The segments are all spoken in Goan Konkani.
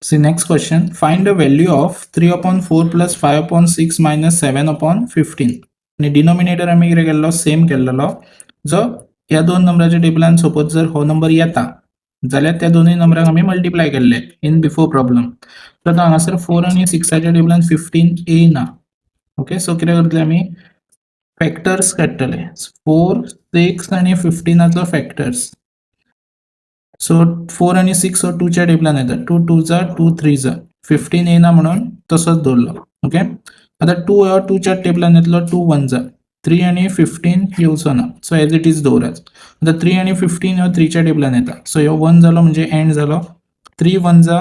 See next question, find the value of 3 upon 4 plus 5 upon 6 minus 7 upon 15. आनी डिनॉमिनेटर आमी कितें केल्लो, सेम केल्लो. जो ह्या दोन नंबराच्या टेबलान सपोज जर हो नंबर येता जाल्यार त्या दोनूय नंबरांक आमी मल्टिप्लाय केल्ले इन बिफोर प्रॉब्लम. तर आतां हांगासर 4 आनी 6 टेबलान 15 येयना. ओके, सो कितें करतले आमी, फॅक्टर्स काडटले. 4, 6 आनी 15 फॅक्टर्स. सो 4 आनी 6 हो 2च्या टेबलान येता. 2 2 जा, 2 3 जा. 15 येयना म्हणून तसोच दवरलो. ओके, आतां 2 हो 2च्या टेबलान येतलो. 2 1 जा. 3 आनी 15 येवचो ना, सो एज it is दवरात. आतां 3 आनी 15 हो 3च्या टेबलान येता. सो ह्यो 1 जालो म्हणजे एंड जालो. 3 1 जा,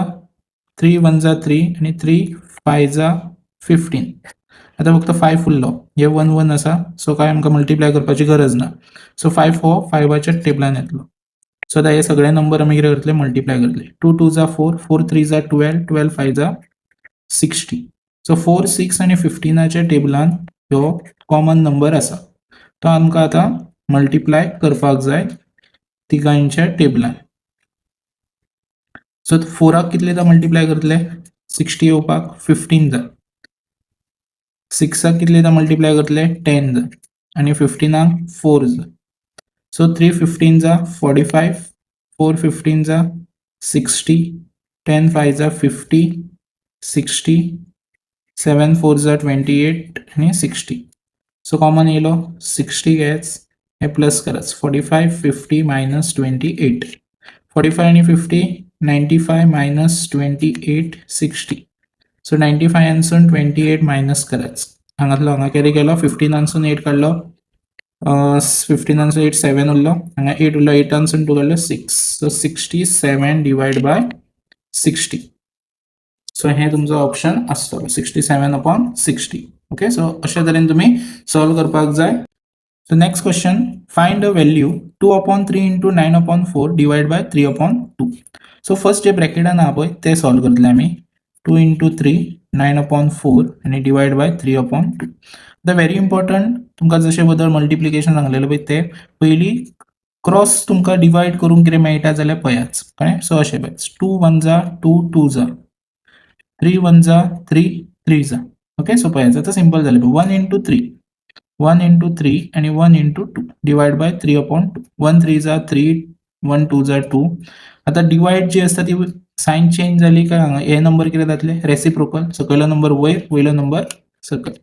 3 1 जा 3 आनी 3 5 जा 15. आतां फक्त 5 उरलो. हे 1 1 आसा, सो काय आमकां मल्टिप्लाय करपाची गरज ना. सो 5 हो 5च्या टेबलान येतलो. सो आतां हे सगळे नंबर आमी कितें करतले, मल्टिप्लाय करतले. 2 2 जा 4, 4 3 जा 12, 12 5 जा 60. सो 4, 6 आनी 15च्या टेबलान ह्यो कॉमन नंबर आसा, तो आमकां आतां मल्टिप्लाय करपाक जाय तिगांच्या टेबलान. सो 4 कितले मल्टिप्लाय करतले 60 येवपाक? 15 जा. 6 कितले मल्टिप्लाय करतले? 10 जा. आनी 15 4 जा. सो 3 15 जा 45, 4 15 जा 60, 10 5 जा 50, 60, 7 4 जा 28 आनी 60. सो कॉमन येयलो 60 घेच, हे प्लस कराच. 45, 50 मायनस 28. 45 आनी 50 95 मायनस 28 60. सो 95 28 मायनस कराच. हांगातलो हांगा कॅरी केलो, 15 8 काडलो, 15 8 7 उरलो, हांगा 8 उरलो, 8 2 काडलो 6. सो 67 डिवायड बाय 60. सो हे तुमचो ऑप्शन आसतलो, 67 upon 60. Okay, सो अशा तरेन तुमी सॉल्व करपाक जाय. So next question, find the value 2 upon 3 into 9 upon 4 divide by 3 upon 2. So first जे ब्रॅकेटान आहा पळय ते सॉल्व करतले आमी. 2 into 3, 9 upon 4 आनी डिवायड बाय 3 अपॉन 2. आतां व्हेरी इम्पॉर्टंट, तुमकां जशें बदल मल्टिप्लिकेशन सांगलेलें पळय, ते पयलीं क्रॉस तुमकां डिवायड करूंक कितें मेळटा जाल्यार पळयात. कळ्ळें? सो अशें पळय, 2 1 जा 2, 2 जा 3, 1 जा 3, 3 जा. ओके, सो पळयात, आतां सिंपल जालें. 1 into 3, 1 into 3 आनी 1 into 2 divide by 3 upon 2. 1 3 जा 3, 1 2 जा 2. आतां डिवायड जी आसता ती सायन चेंज जाली काय हांगा हे नंबर कितें जातले? रेसिप्रोकल. सकयलो नंबर वयर, वयलो नंबर सकयल.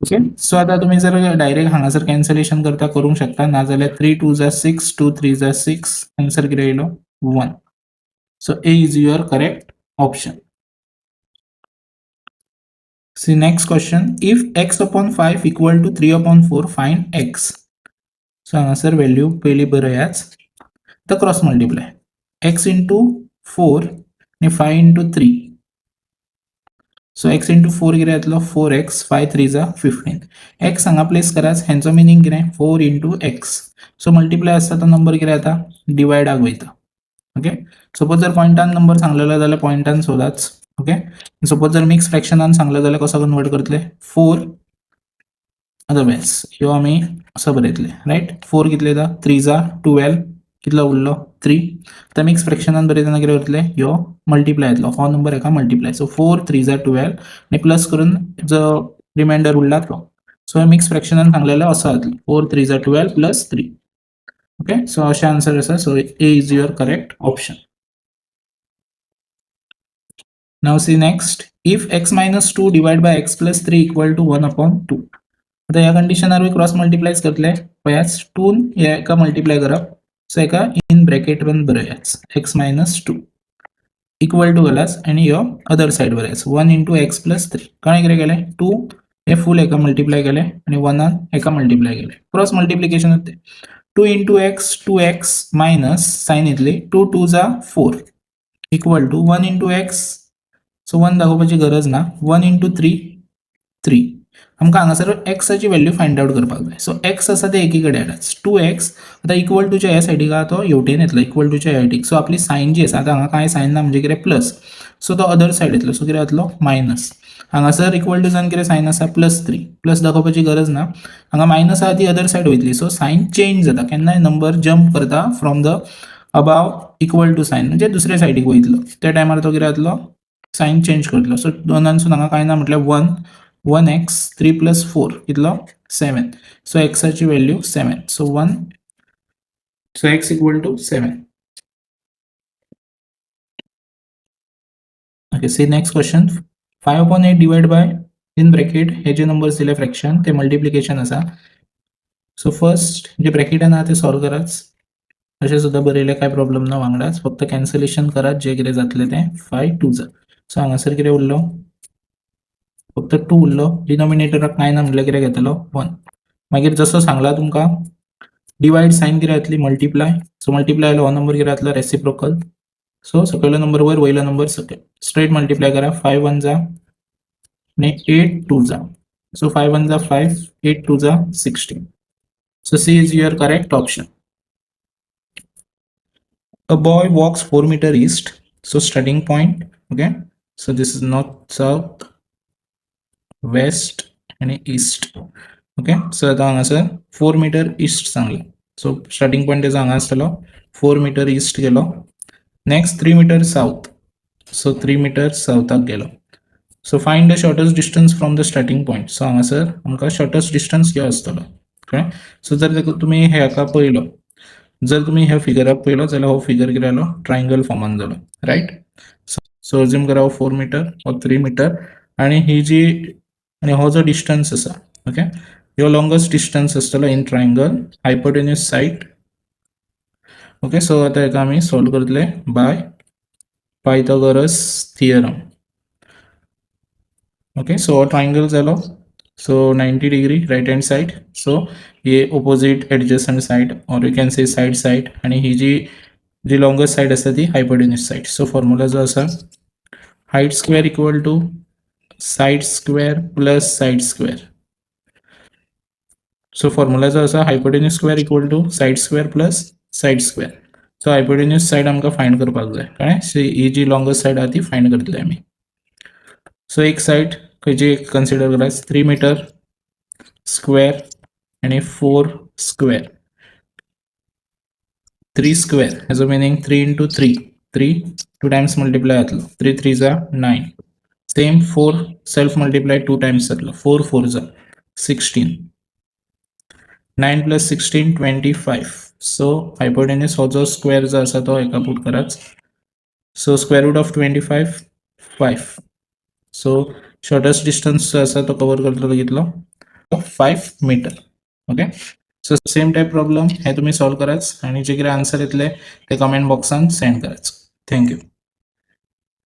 ओके, सो आतां तुमी जर डायरेक्ट हांगासर कॅन्सलेशन करता, करूंक शकता. नाजाल्यार 3 2 जा 6, 2 3 जा 6. आन्सर कितें येयलो? 1. So A is your correct option. See next question. If x upon 5 equal to 3 upon 4, find x. So हांगासर व्हॅल्यू पयली बरयाच. आतां cross multiply, x into 4 आनी 5 into 3. So x into 4 कितें जातलो? 4x. 5 3 जा 15. एक्स हांगा प्लेस करात. हेंचो मिनींग कितें? 4 इंटू एक्स. सो मल्टिप्लाय आसता तो नंबर कितें जाता? डिवायडाक वयता. ओके, सपोज जर पॉयंटान नंबर सांगलेलो जाल्यार पॉयंटान सोदाच. ओके, सपोज जर मिक्स फ्रॅक्शनान सांगलें जाल्यार कसो कन्वर्ट करतले? फोर, आतां बेस ह्यो आमी असो बरयतले, रायट? फोर कितले येता? थ्री जा 12. कितलो उरलो? थ्री. आतां मिक्स फ्रॅक्शनान बरयतना कितें करतले? ह्यो मल्टिप्लाय येतलो, हो नंबर हेका मल्टिप्लाय. सो 4 3 जा 12 आनी प्लस करून जो रिमाइंडर उरला तो. सो मिक्स फ्रॅक्शनान सांगलेलें असो जातलो, 4 3 जा 12 प्लस 3. ओके, सो अशें आन्सर आसा. So A is your correct option. Now see next, if x minus 2 divided by x plus 3 equal to 1 upon 2. आता ह्या कंडिशनार क्रॉस मल्टिप्लाय करतले. पळयाच, 2 हे एका मल्टिप्लाय करप. सो एका इन ब्रॅकेट वन बरयाच, x minus 2 equal to घालाच आनी ह्यो अदर सायड बरयाच, 1 इंटू एक्स प्लस 3. कळ्ळें कितें केलें? 2 हे फूल एका मल्टिप्लाय केलें आनी वनान एका मल्टिप्लाय केलें. क्रॉस मल्टिप्लिकेशन तें. 2 into x, 2x minus sign येतली, 2 2 जा 4 equal to 1 into x. So 1 दाखोवपाची गरज ना. 1 इंटू 3, 3. आमकां हांगासर एक्साची व्हॅल्यू फायंड आवट करपाक जाय. सो एक्स आसा ते एकी कडेन हाडाच, 2x. आतां इक्वल टूच्या ह्या सायडीक आहा, तो हेवटेन येतलो, इक्वल टूच्या ह्या सायडीक. सो आपली सायन जी आसा, आतां हांगा कांय सायन ना म्हणजे कितें? प्लस. सो तो अदर सायड येतलो, सो कितें जातलो? मायनस. हांगासर इक्वल टू जावन कितें सायन आसा? प्लस 3. प्लस दाखोवपाची गरज ना. हांगा मायनस आहा, ती अदर सायड वयतली, सो सायन चेंज जाता. केन्नाय नंबर जंप करता from the above equal to sign म्हणजे दुसऱ्या सायडीक वयतलो त्या टायमार तो कितें जातलो, सायन चेंज करतलो. सो दोनांसून हांगा कांय ना म्हटल्यार one, one x, three plus four कितलो, सेवन. सो एक्साची value seven. So one, so x equal to seven. Okay, see next question. Five upon eight divide by in bracket hey J numbers दिले फ्रॅक्शन ते मल्टिप्लिकेशन आसा. सो फर्स्ट जे ब्रॅकेटान आहा ते सॉल्व कराच. अशें सुद्दां बरयलें कांय प्रॉब्लम ना, वांगडाच फक्त कॅन्सलेशन करात, जे कितें जातलें तें. फायव टू जा. सो हांगासर कितें उरलो, फक्त टू उरलो. डिनॉमिनेटराक कांय ना म्हटल्यार कितें घेतलो, वन. मागीर जसो सांगला तुमकां डिवायड सायन कितें जातली, मल्टिप्लाय. सो मल्टिप्लाय जाल्यार हो नंबर कितें जातलो, रेसिप्रोकल. सो सकयलो नंबर वयर, वयलो नंबर सकयल. स्ट्रेट मल्टिप्लाय करा. फायव वन जा आनी एट टू जा. So five one za five, eight two za 16. So C is your correct option. A boy walks 4 meter east, so starting point, okay, so this is north, south, west आणि ईस्ट. ओके, सो आता हांगासर फोर मिटर ईस्ट सांगलें. सो स्टार्टिंग पॉयंट तेजो हांगा आसतलो, फोर मिटर ईस्ट गेलो. Next 3 meter south, so 3 meter सावथाक गेलो. So find the shortest distance from the starting point. So हांगासर आमकां शॉर्टस्ट डिस्टन्स कितें आसतलो, कळ्ळें? सो जर ताका तुमी हेका पळयलो, जर तुमी ह्या फिगराक पळयलो जाल्यार हो फिगर कितें जालो, ट्रायंगल फॉर्मान जालो, रायट? सो अज्यूम करा हो फोर मिटर, हो थ्री मिटर आनी ही जी आनी हो जो डिस्टन्स आसा, ओके, ह्यो लॉंगस्ट डिस्टन्स आसतलो in triangle, hypotenuse side. Okay, so आतां हेका आमी सॉल्व करतले by Pythagoras theorem. Okay, so हो ट्रायंगल जालो. So 90 degree right hand side, so hey opposite adjacent side or you can say side side आणि ही जी जी लॉंगस्ट सायड आसा ती हायपोटेन्यूज सायड. सो फॉर्मुला जो आसा, height square equal to side square plus side square. So formula जो आसा, hypotenuse square equal to side square plus side square. So hypotenuse side आमकां फायंड करपाक जाय, कळ्ळें? सो ही जी लॉंगस्ट सायड आहा ती फायंड करतले आमी. सो एक सायड खंयची एक कन्सिडर करात, थ्री मिटर स्क्वेअर आनी फोर स्क्वेअर. थ्री स्क्वेअर हेजो meaning three into three, three two times multiply जातलो, three three za nine. Same four self multiply two times जातलो, four four za 16, nine plus 16, 25. So hypotenuse हो जो स्क्वेअर जो आसा तो हेका पुट करात. So square root of 25, five. So shortest distance जो आसा तो कवर करतलो तो कितलो, 5 meter. Okay, so same type problem हे तुमी सॉल्व करात आनी जे कितें आन्सर येतले ते कमेंट बॉक्सान सेंड करात. Thank you.